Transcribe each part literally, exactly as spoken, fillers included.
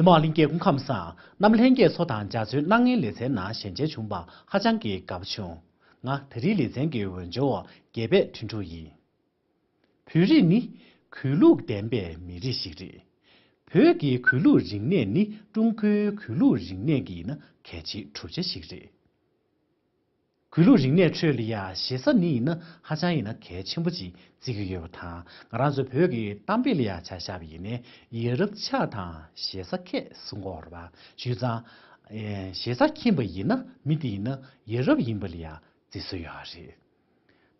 གཟིགས་མོ་བ་ལྷན་རྒྱས་སྐུ་ཁམས་བཟང་། གནམ་ལྷན་རྒྱས་མཚོ་དང་འཇའ་ཚོན་སྣང་བརྙན་ལེ་ཚན་ནང་ཞལ་མཇལ་བྱུང་བ་ཧ་ཅང་གི་དགའ་པོ་བྱུང་། ང་ད་རིང་ལེ་ཚན་གྱི་འོས་སྦྱོར་བ་རྒྱལ་པད་ཕྲུག་ཕྲུག་ཡིན། བོད་རིགས་ནི་གུས་ལུགས་ལྡན་པའི་མི་རིགས་ཤིག་རེད། བོད་ཀྱི་གུས་ལུགས་རིག་གནས་ནི་ཀྲུང་གོའི་གུས་ལུགས་རིག་གནས་ཀྱི་ཡིན་ན་གལ་ཆེའི་གྲུབ་ཆ་ཞིག་རེད། གུས་ལུགས་རིག་གནས་ཁྲོད་ལ་ཡ་ཞེ་ས་ནི་ཡིན་ན་ཧ་ཅང་ཡིན་ན་གལ་ཆེན་པོ་ཅིག་བརྩི་གི་ཡོད་པ་དང་། ང་རང་ཚོ་བོད་ཀྱི་གཏམ་དཔེ་ལ་ཡ་ཆ་བཞག་པ་ཡིན་ནའི་ཡ་རབས་ཆགས་དང་ཞེ་ས་ཁད་གསུང་གི་ཡོད་རེད་པ། བྱས་ཙང་ཨེ་ཞེ་ས་ཁྱིམ་པ་ཡིན་ན་མི་དེ་ཡིན་ན་ཡ་རབས་ཡིན་པ་ལ་ཡ་བརྩི་སྲོལ་ཡོད་རེད།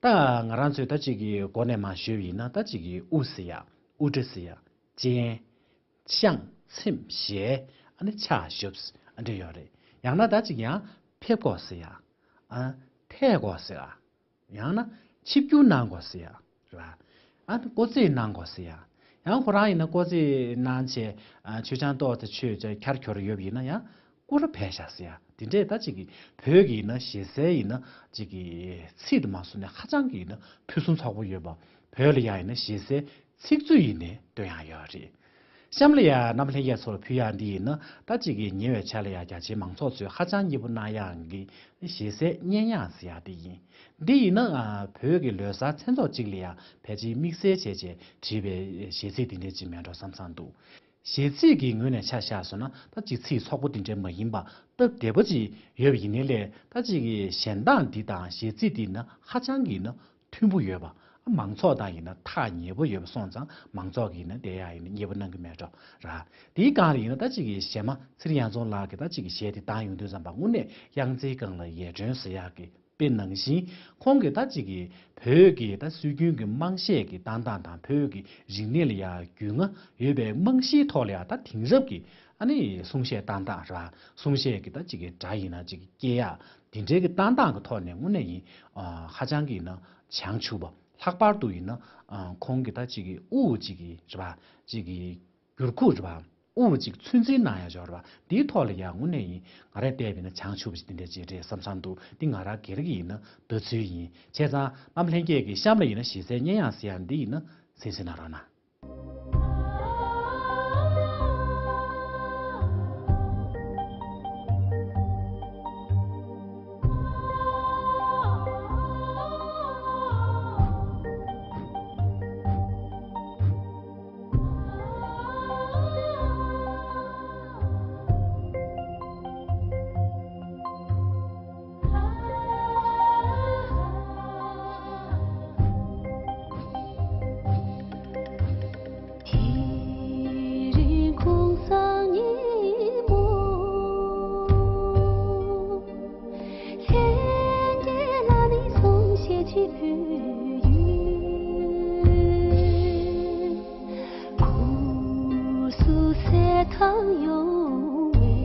ད་ང་རང་ཚོས་ད་ཅིག་གི་མགོ་ནས་མར་ཞུས་པ་ཡིན་ན་ད་ཅིག་གི་དབུ་ཟེར་ཡ། དབུ་སྐྲ་ཟེར་ཡ། སྤྱན། ཤངས། ཚེམས། ཞལ། ཨ་ནི་ཕྱག་ཞབས། ཨ་འདྲ་ཡོད་རེད། ཡང་ན་ད་ཅིག་ཡང་ཕེབས་དགོས་ཟེར་ཡ། ཨ། ཐད་དགོས་ཟེར་ཡ། ཡང་ན་ཆིབས་བསྒྱུར་གནང་དགོས་ཟེར་ཡ། རེད་པ། ཨ་ནི་སྐུ་རྩེད་གནང་དགོས་ཟེར་ཡ། ཡང་ཁོ་རང་ཡིན་ན་སྐུ་རྩེད་གནང་བྱས་ཨ་མཆོད་ཆང་གཏོར་ཏེ་མཆོད་བྱས་ཁྱར་ཁྱོར་ཡོད་པ་ཡིན་ན་ཡང་སྐུ་ར་ཕེབས་ཤག་ཟེར་ཡ། དེ་འདྲས་ད་ཅིག་གི་བོད་ཀྱི་ཡིན་ན་ཞེ་སའི་ཡིན་ན་ཅིག་གི་ཚིག་དེ་མ་སོང་ནས་ཧ་ཅང་གི་ཡིན་ན་ཕུན་སུམ་ཚོགས་པོ་ཡོད་པ། བོད་ལ་ཡ་ཡིན་ན་ཞེ་སའི་ཚིག་མཛོད་ཡིན་ནའི་འདོན་ཡག་ཡོད་རེད། གཤམ་ལ་ཡ་རྣམ་པ་ལྷན་རྒྱས་ཚོར་ཕུལ་ཡག་འདི་ཡིན་ན་ད་ཅིག་གི་ཉེ་བའི་ཆར་ལ་ཡ་རྒྱ་ཆེའི་མང་ཚོགས་ཚོས་ཧ་ཅང་མཉེས་པོ་གནང་ཡག་གི་ཞེ་སའི་སྙན་དབྱངས་ཟེར་ཡག་འདི་ཡིན། འདི་ཡིན་ན་ཨ་བོད་ཀྱི་ལོ་གསར་མཚན་ཚོགས་གཅིག་ལ་ཡ་ཕལ་ཆེར་དམིགས་བསལ་བྱས་བྱས་བྲིས་པའི་གཞས་ཚིག་འདི་འདྲས་ཅིག་མེད་འགྲོ་བསམ་བསམ་འདུག། གཞས་ཚིག་གི་ངོས་ནས་ཆ་བཞག་སོང་ན་ད་ཅིག་ཚིག་ཚོགས་པོ་འདི་འདྲས་མ་ཡིན་པ་སྟབས་བདེ་པོ་ཅིག་ཡོད་པ་ཡིན་ནའི་ལས་ད་ཅིག་གི་གཞས་གདངས་འདི་དང་གཞས་ཚིག་འདི་ན་ཧ་ཅང་གི་ན་མཐུན་པོ་ཡོད་པ། མང་ཚོགས་དང་ཡིན་ན་ཐག་ཉེ་པོ་ཡོད་པ་སོང་ཙང་མང་ཚོགས་ཀྱིས་ཡིན་ན་དེ་ཡང་ཡིན་ན་མཉེས་པོ་གནང་གི་མེད་འགྲོ་ར། དེའི་སྒང་ལ་ཡིན་ན་ད་ཅིག་གི་གཞས་མ་ཚེ་རིང་གཡང་འཛོམས་ལགས་ཀྱིས་ད་ཅིག་གི་གཞས་དེ་བཏང་ཡོང་དུས་ཙམ་པ་དངོས་གནས་གཡང་རྩེའི་སྒང་ལ་ཡལ་སྒྲོན་ཟེར་ཡག་གི་དཔེ་ནང་བཞིན་ཁོང་གིས་ད་ཅིག་གི་བོད་ཀྱི་ད་སྲོལ་རྒྱུན་གྱི་དམངས་གཞས་ཀྱི་བཏང་སྟངས་དང་བོད་ཀྱི་རིག་གནས་ལ་ཡང་རྒྱུས་མངའ་ཡོད་པའི་རྨང་གཞིའི་ཐོག་ལ་ཡང་ད་དེང་རབས་ཀྱི་ཨ་ནི་གསུང་གཞས་བཏང་སྟངས་ར་གསུང་གཞས་ཀྱི་ད་ཅིག་གི་སྒྲ་ཡིན་ན་ཅིག་གི་སྐྱེ་ཡག་དེ་འདྲའི་གི་བཏང་སྟངས་ཀྱི་ཐོག་ནས་དངོས་གནས་ཡིན། ཨ་ཧ་ཅང་གི་ཡིན་ན་བྱང་ཆུབ་པ། ལྷག་པར་དུ་ཡིན་ན་ཨ་ཁོང་གི་ད་ཅིག་གི་དབུ་ཅིག་གི་རེད་པ། ཅིག་གི་འགྱུར་ཁུག་རེད་པ། དབུ་ཅིག་ཚོད་འཛིན་གནང་ཡག་ཅིག་ཡོད་རེད་པ། འདིའི་ཐོག་ལ་ཡང་དངོས་གནས་ཡིན་ང་རས་བལྟས་པ་ཡིན་ན་བྱང་ཆུབ་པ་ཞིག་འདི་འདྲ་ཅིག་རེད་བསམ་བསམ་འདུག། འདི་ང་རང་སྒེར་གྱི་ཡིན་ན་འདོད་ཚུལ་ཡིན། བྱས་ཙང་རྣམ་པ་ལྷན་རྒྱས་ཀྱིས་གཤམ་ལ་ཡིན་ན་གཞི་རྩའི་སྙན་དབྱངས་ཟེར་ཡག་འདི་ཡིན་ན་གསན་གཟིགས་གནང་རོགས་གནང་། དེ་རིང་ཁོང་སང་ཉིན་མོ། ལྷན་རྒྱས་ལ་ནི་གསུང་བཤད་ཅིག་ཕུལ་ཡོད། གུར་སུ་སེ་ཐང་ཡོང་བའི།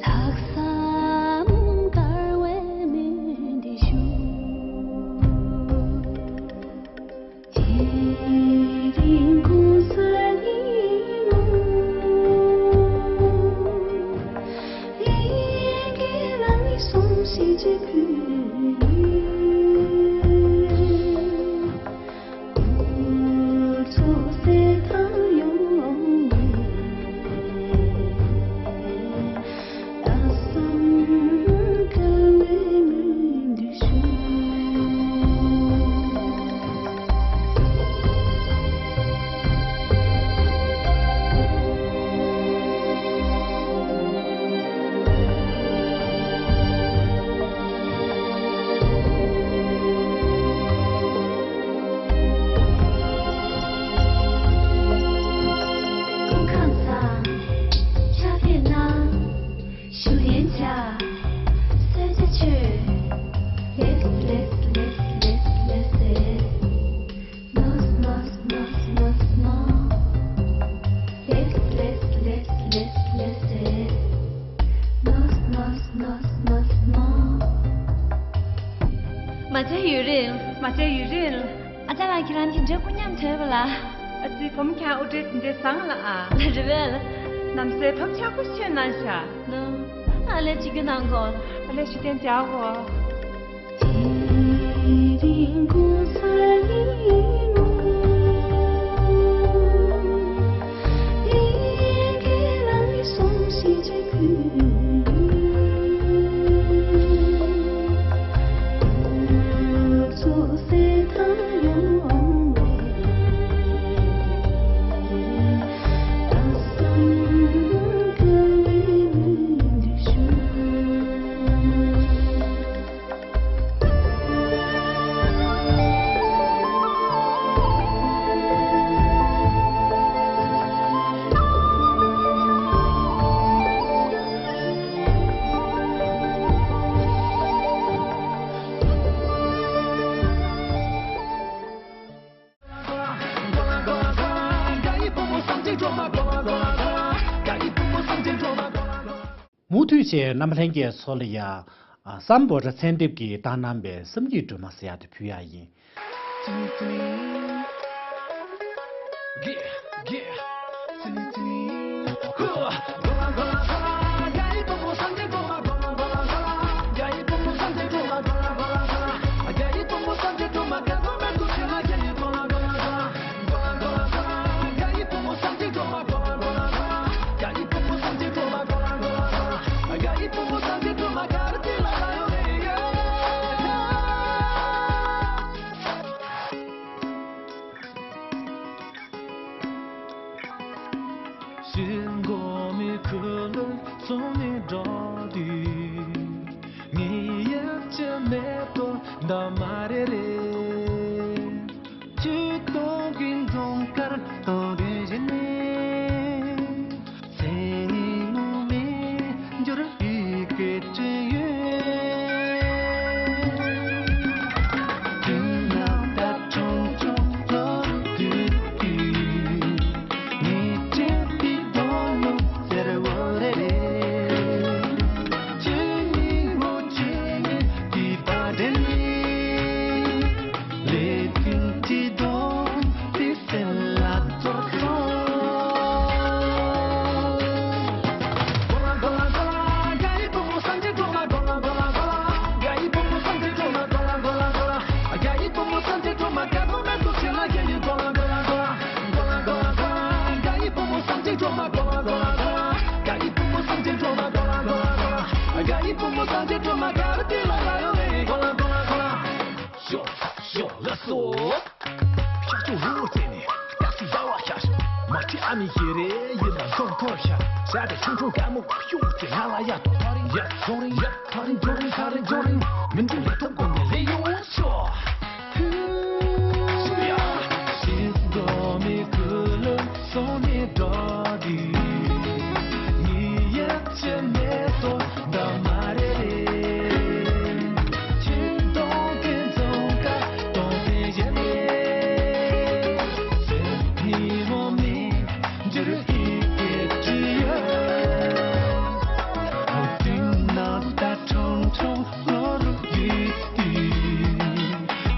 ལྷག་བསམ་དཀར་བའི་མོས་འདུན་ཞུ། དེ་རིང་གུང་སེང་ཉིན་མོ། ལྷན་རྒྱས་ལ་ནི་གསུང་བཤད་ཅིག་ཕུལ་ཡོད། སྐུ་ཁམས་བཟང་། ཕྱག་འཚལ་གནང་། བཞུགས་གདན་འཇགས། གསོལ་ཇ་མཆོད། Let's, let's, let's མ་བྱས་ཡུན་རིང་། མ་བྱས་ཡུན་རིང་། ཨ་ཅག་ལགས་ཁྱེད་རང་དེ་འདྲའི་སྐུ་ཉམས་དོད་པ་ལ། ཨ་ཙི་བུ་མོ་ཁྱེད་རང་དབུ་སྐྲ་དེ་འདྲའི་བཟང་ལ་ཨ། ལ་རེ་བས་ལ། ནམ་སའི་ཕམ་ཆག་པོ་ཤོད་གནང་ཤག་ནོ། ཨ་ལས་ཅི་རྒྱུ་གནང་གོ། ཨ་ལས་ཞུ་རྟེན་བྱའོ། མུ་མཐུད་བྱས་རྣམ་པ་ལྷན་རྒྱས་ཚོ་ལ་ཡ། ཨ། སམ་བྷོ་ཊ་ཚན་སྡེབ་ཀྱིས་བཏང་གནང་བའི་བསམ་གྱིས་སྒྲུབ་མ་ཟེར་ཡག་དེ་ཕུལ་ཡག་ཡིན། ཞི་མགོ་མི་ཁུ་ལུ་སོང་ནས་འགྲོ་དུས། ངའི་ཡབ་ཀྱི་མེ་ཏོག་འདབ་མ་རེ་རེ། ཆུ་དོང་གི་འཛུམ་དཀར་སྟོང་ལྡན་བཞིན་ནས། མཚན་ཉིད་ངོ་མས་འགྱུར་བའི་སྐད་ཅིག་ཡོད། དུས་ནམ་ད་ཆུང་ཆུང་ལོ་རུ་དུས་དུས། ངས་དྲན་པའི་སྡོང་ལོ་སེར་བོ་རེ་རེ། ཆུ་ནས་ངོ་ཆུ་ནས་དུས་པ་དྲན་ནས། ལས་དུས་ཀྱི་སྡོང་དེ་སེམས་ལ་ཚོར་སོང་། ཤོག་ཤོག་ལགས་སོ། ཤག་ཆུ་རི་བོ་རྩེ་ནས་སྟག་ཤུ་ཟ་བ་ཤ། མ་ཁྲི་ཨ་མི་ཤེས་རེ་ཡིན་ལ་འགྲོ་འཁོར་ཤ། ཤ་དེ་ཆུང་ཆུང་དཀར་མོ་ཤོག་ཅེ་ང་ལ་ཡ་ཏོ། ཐ་རིང་ཡ་ཐོ་རིང་ཡ་ཐ་རིང་འགྲོ་རིང་ཐ་རིང་འགྲོ་རིང་། མི་འགྲོ་ལས་ཐོག་གོ་ནས་ལས་ཡོང་ཤོག་ཤུ་ཡ། ཤིས་དོ་མི་ཁུ་ལུ་སོང་ནས་འགྲོ་དུས། ངའི་ཡབ་ཀྱི་མེ་ཏོག་འདབ་མ་རེ་རེ། ཆུ་དོང་དེ་འཛུམ་དཀར་སྟོང་ཟད་བཞིན་ནས། སེམས་ཉིད་ངོམས་ནས་འགྱུར་བའི་སྐད་ཅིག་ཡོད། དུས་ནམ་ད་ཆུང་ཆུང་ལོ་རུ་དུས་དུས།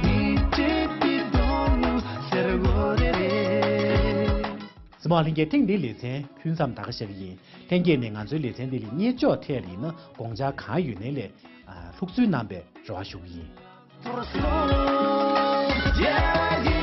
ངས་དྲན་པའི་སྡོང་ལོ་སེར་བོ་རེ་རེ། གཟིགས་མོ་བ་ལྷན་རྒྱས། ཐེངས་འདིའི་ལེ་ཚན་ཕུལ་མཚམས་ད་ག་ཞིག་ཡིན། ལྷན་རྒྱས་ནས་ང་ཚོའི་ལེ་ཚན་འདི་ལ་བརྙས་བཅོས་ཐད་ལ་ཡིན་ན་དགོངས་འཆར་གང་ཡོད་ནའི་ལས། ཨ། ལྷུག་བསུན་གནང་བའི་རེ་བ་ཞུ་གི་ཡིན།